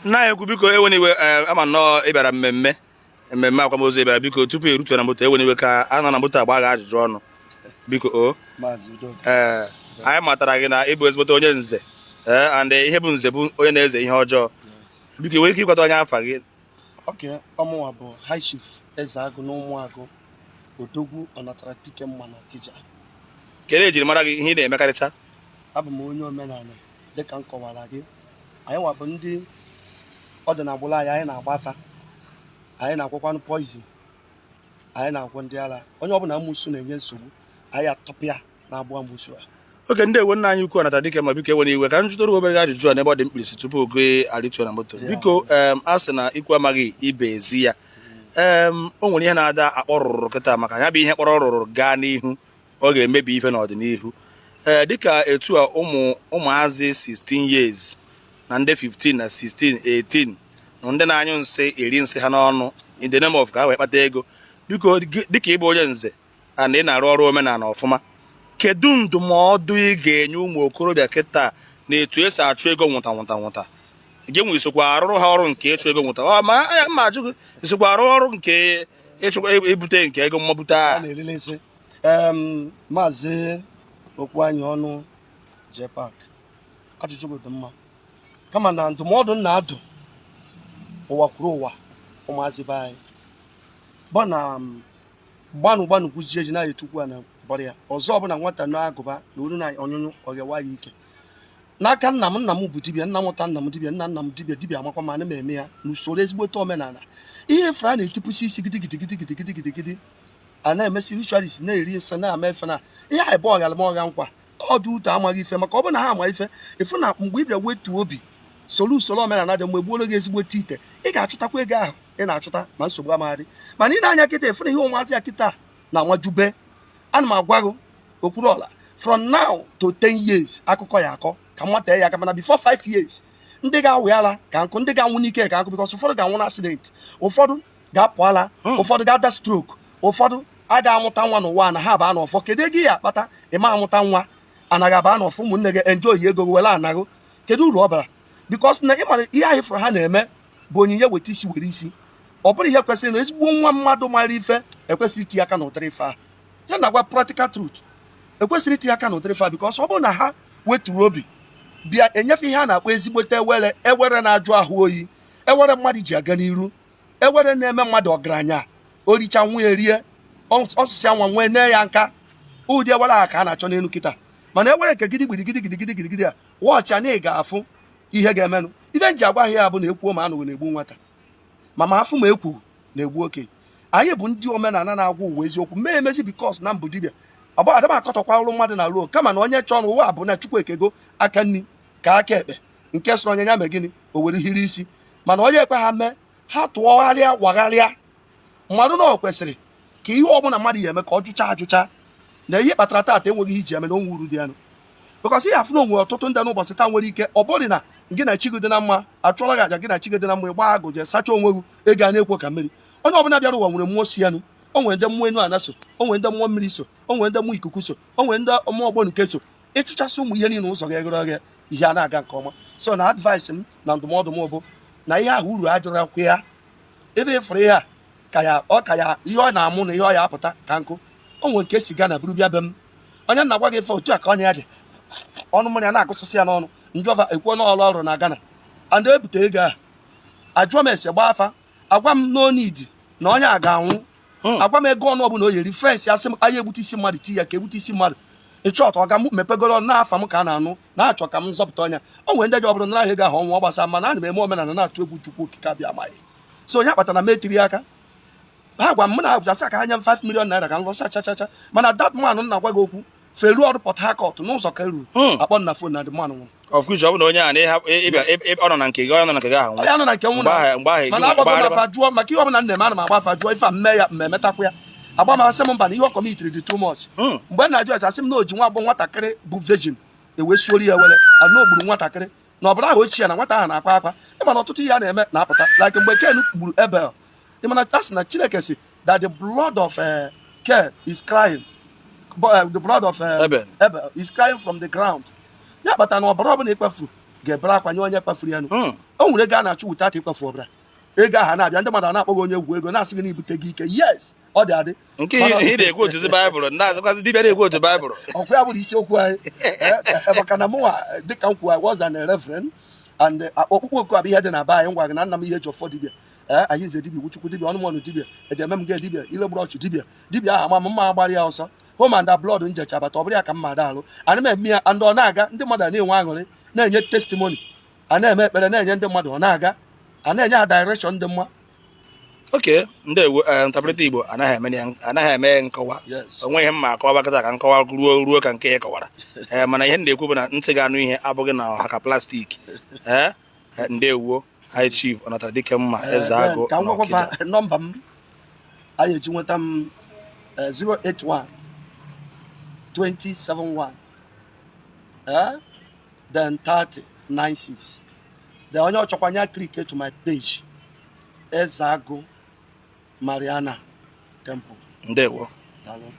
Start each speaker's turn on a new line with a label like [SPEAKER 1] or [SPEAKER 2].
[SPEAKER 1] Nna anyị ukwu, biko ewena iwe. Ama nnọọ ị bịara mmemme akwamozu ị bịara. Biko, tupu erutu na moto, ewena iwe ka a nọ na moto agba gị ajụjụ ọnụ, biko o.
[SPEAKER 2] Maazị Udoka.
[SPEAKER 1] Ee, anyị matara gị na ịbụ ezigbote onye nze, ee, and ihe bụ nze bụ onye na-eze ihe ọjọọ. Biko, ị nwere ike ịkwado onye afa gị?
[SPEAKER 2] Ok, ọ mụnwa bụ High Chief Eze Agụ na Ụmụagụ, Odogwu Ọnatara Dike Mma na Ọkịja.
[SPEAKER 1] Kedu ejiri mara gị, ihe ị na-emekarịcha?
[SPEAKER 2] Abụ m onye omenala. Dịka m kọwara gị, anyị nwa bụ ndị ọdịnagbụrụ anyị. Anyị na-agba afa, anyị na-agwakwanụ poison, anyị na-agwọ ndị ara. Onye ọbụla amusu na-enye nsogbu, anyị atọpịa na-agbụ amusu a.
[SPEAKER 1] Oge ndị ewe nna anyị ukwu Ọnatara Dike Ma, biko ewena iwe ka m jụtụrụ obere ajụjụ a n'ebe ọ dị mkpirisi tupu oge arịtuo na moto. Biko, a sị na ikwu amaghị ibe ezi ya. O nwere ihe na-ada akpọ rụrụ kịta, maka ya bụ ihe kpọrọ rụrụ gaa n'ihu, ọ ga-emebi ife n'ọdịnihu. Ee, dịka etu a ụmụ ụmụazị 16 years na ndị 15 na 16, 18 na ndị na-anyụ nsị, eri nsị ha n'ọnụ in the name of ka ha wee kpata ego. Biko, dịka ịbụ onye nze and ị na-arụ ọrụ omenala ọfụma, kedu ndụmọdụ ị ga-enye ụmụ okorobịa kịta na etu esi achụ ego nwụta nwụta nwụta? Gị nwe isokwa arụrụ ha ọrụ nke ịchụ ego nwụta ọ ma ya ma ajụ gị, isokwa arụ ọrụ nke ịchụkwa ebute nke ego mmabute
[SPEAKER 2] a
[SPEAKER 1] a?
[SPEAKER 2] Na-erele nsị. Maazị okwu anyị ọnụ Jepak, ajụjụ gị dị mma, kama na ndụmọdụ m na-adụ ụwa kwuru ụwa ụmụazị be anyị bụ na gbanụ gbanụ gwuzie ji na etukwu a na bọrọ ya ọzọ. Ọbụla nwata na-agụba na olu na ọnyụnyụ, ọ ga-ewa ya ike n'aka nna m. Nna m bụ dibịa, nna nwata nna m dibịa, nna nna m dibịa. Dibịa amakwa ma ana m eme ya n'usoro ezigbote omenala. Ihe efere a na-etipụsị isi gidi gidi gidi gidi gidi gidi gidi, a na-emesi ritualist, na-eri nsị, na-ama efe na ihe a bụ ọghara ma ọgha nkwa. Ọ dị ụtọ amaghị ife, maka ọ bụ na ha ama ife ịfụ na mgbe ị bịa wetuo obi soro usoro omenala dị mgbe gbuoro gị ezigbote ite, ị ga-achụtakwa ego ahụ ị na-achụta ma nsogbu amaghadị. Mana ị na-anya kịta, ịfụ na ihe ụmụazị ya kịta na-amajube. Ana m agwa gị, okwuru ọla, from now to 10 years, akụkọ ya akọ ka nwata ya aka, mana before 5 years, ndị ga-awụ ala ka nkụ, ndị ga-anwụ n'ike ka nkụ, because ụfọdụ ga-anwụ na accident, ụfọdụ ga-apụ ala, ụfọdụ ga-ada stroke, ụfọdụ a ga-amụta nwa n'ụwa na ha baa n'ọfọ. Kedu ego ị ya akpata ịma amụta nwa anaghị aba n'ọfọ? Ụmụnne gị enjoy ego gị were anaghụ, kedu uru ọ bara? Because na ịmara ihe ahụ ifụrụ ha na-eme bụ onyinye weta isi were isi. Ọ bụrụ ihe kwesịrị na ezigbo nwa mmadụ mara ife ekwesịrị itinye aka n'ụdịrị ife ahụ ya na-agwa practical truth, ekwesịrị itinye aka n'ụdịrị ife ahụ, because ọ bụrụ na ha weturu obi bịa enyefe ihe a na-akpọ ezigbote ewere, ewere na-ajụ ahụ oyi, ewere mmadụ ji aga n'iru, ewere na-eme mmadụ ọgaranya, oricha nwa erie ọsịsịa nwa nwee nee ya nka. Ụdị ewere a ka a na-achọ n'elu kịta. Mana ewere nke gidi gbidi gidi gidi gidi gidi gidi a wọchị na ị ga-afụ ihe ga-emenụ. Ife nji agwa ya bụ na ekwuo ma anụghị na-egbu nwata, ma afụ ma ekwuru na-egbu okenye. Anyị bụ ndị omenala na-agwa ụwa eziokwu mee emezi, because na mbụ dibịa ọ bụ adama akọtọkwa ọrụ mmadụ na ruo, kama na onye chọọ n'ụwa bụ na Chukwu ekego aka nri ka aka ekpe nke sọrọ onye ya mee gịnị, o were hiri isi. Mana onye ekwe ha mee, ha tụọgharịa wagharịa mmadụ na ọ kwesịrị ka ihe ọbụla mmadụ ya eme ka ọ jụcha ajụcha na ihe kpatara taata enweghị ihe iji eme na onwe uru dị yanụ, because ihe afụ na onwe ọtụtụ ndị n'ụbọchị taa nwere ike ọ bụrụ na gị na chi gị dị na mma, achụọla gị aja, gị na chi gị dị na mma, ịgba agụ jee sachaa onwe gị, ego a na-ekwo ka mmiri. Onye ọbụla bịara ụwa nwere mmụọ si yanụ. O nwere ndị mmụọ enu ana so, o nwere ndị mmụọ mmiri so, o nwere ndị mmụọ ikuku so, o nwere ndị mmụọ ọgbọnuke so. Ịchụchasị ụmụ ihe niile, ụzọ ga-eghere oghe, ihe a na-aga nke ọma. So na advice m na ndụmọdụ m bụ na ihe ahụ uru ajụrụ akwụ ya ebe ịfụrụ ihe a ka ya ọ ka ya ihe ọ na-amụ na ihe ọ ya apụta ka nkụ. O nwere nke si Ghana buru bịa be m. Onye na-agwa gị ife otu a ka ọnya ya dị, ọnụ mmanya na-agụsịsị ya n'ọnụ. Njọva ekwuo n'ọrụ ọrụ na Ghana and ebute ego a, ajụọ m ese, gbaa afa, agwa m n'onidi na onye a ga-anwụ. Agwa m ego ọnụ ọbụla o yeri friends ya, sị m anya egbute isi mmadụ, ti ya ka egbute isi mmadụ. Ịchọt ọ ga m mepegoro ọnụ n'afa m ka a na-anụ na-achọ ka m zọpụta ọnya. O nwere ndị ji ọbụla nara ego ahụ ọnwụ ọ gbasara, mana ana m eme omenala na-atụ egwu Chukwu Okike abịa amaghị. So onye kpatara m etiri aka ha gwa m na asị ka ha nye m 5 million naira ka m lụsa chachacha. Mana that man m na-agwa gị okwu feru ọrụ Port Harcourt n'ụzọ ka eruru akpọ m na phone na the man nwụrụ.
[SPEAKER 1] Of which ọ bụ na onye a na ịbịa ọ nọ na nke gị, ọ nọ na nke gị ahụ.
[SPEAKER 2] Ọ ya nọ na nke nwụ.
[SPEAKER 1] Mgbe ahụ
[SPEAKER 2] Mana agbago m afa jụọ maka ihe ọbụla m na-eme, ana m agba afa jụọ ife a mme ya mmemetakwa ya. Agba m asị m mba, na ihe ọ commitiri dị too much. Mgbe m na-ajụ ese, asị m na o ji nwa agbọghọ nwatakịrị bụ virgin ewee suori ya were ana o gburu nwatakịrị na ọbara ahụ ochie na nwata ahụ na-akwa akwa. Ịma na ọtụtụ ihe a na-eme na-apụta, like mgbe Ken gburu Abel, ịma na a sị na Chineke si that the blood of Cain is crying, but the blood of
[SPEAKER 1] Abel.
[SPEAKER 2] Abel is crying from the ground. Ya kpatara na ọbara ọbụla ikpefuru Ga-ebere akwa nye onye kpafuru ya nụ. O nwere ego a na-achụ without ịkpafu ọbara. Ego ahụ na-abịa, ndị mmadụ a na-akpọ gị onye egwu ego, na-asị gị na ibute gị ike. Yes, ọ dị adị.
[SPEAKER 1] Nke ị na-ekwu otuzi Baịbụl na-azụkwazị dibịa na-ekwu otu Baịbụl.
[SPEAKER 2] Ọkwa ya bụrụ isiokwu anyị. Maka na mụnwa, dịka m kwuo, I was an reverend and okpukpe oku abụ ihe dị na be anyị. Ngwa gị na nna m ihe eji ọfọ dibịa, ee, anyị nze dibịa, iwuchukwu dibịa, ọnụmọnụ dibịa, ejeme m ge dibịa, ile gburu ọchụ dibịa, dibịa ahụ ama m mma agbara ya ọsọ home and abroad njecha bata. Ọ bụrụ ya ka mma ada alụ, ana m eme ya and ọ na-aga. Ndị mmadụ a na-enwe aṅụrị, na-enye testimony, a na-eme ekpere, na-enye ndị mmadụ, ọ na-aga, a na-enye ha direction dị mma.
[SPEAKER 1] Oke ndewo. Ntapịrịta Igbo anaghị eme nkọwa. Onwe ihe mma akọwa kịta ka nkọwa ruo ka nke ya kọwara. Ee, mana ihe m na-ekwu bụ na ntị ga-anụ ihe abụghị na ọha ka plastic. Ee, ndewo, High Chief Ọnatara Dike Mma, Eze Agụ
[SPEAKER 2] Ka m
[SPEAKER 1] na
[SPEAKER 2] gwakwa
[SPEAKER 1] Ọkịja.
[SPEAKER 2] Nọmba m anyị eji nweta m, 081 271 then 30 96. Then onye ọchọkwanya click to my page, Eze Agụ Mariana Temple.
[SPEAKER 1] Ndewo.
[SPEAKER 2] Daalụ.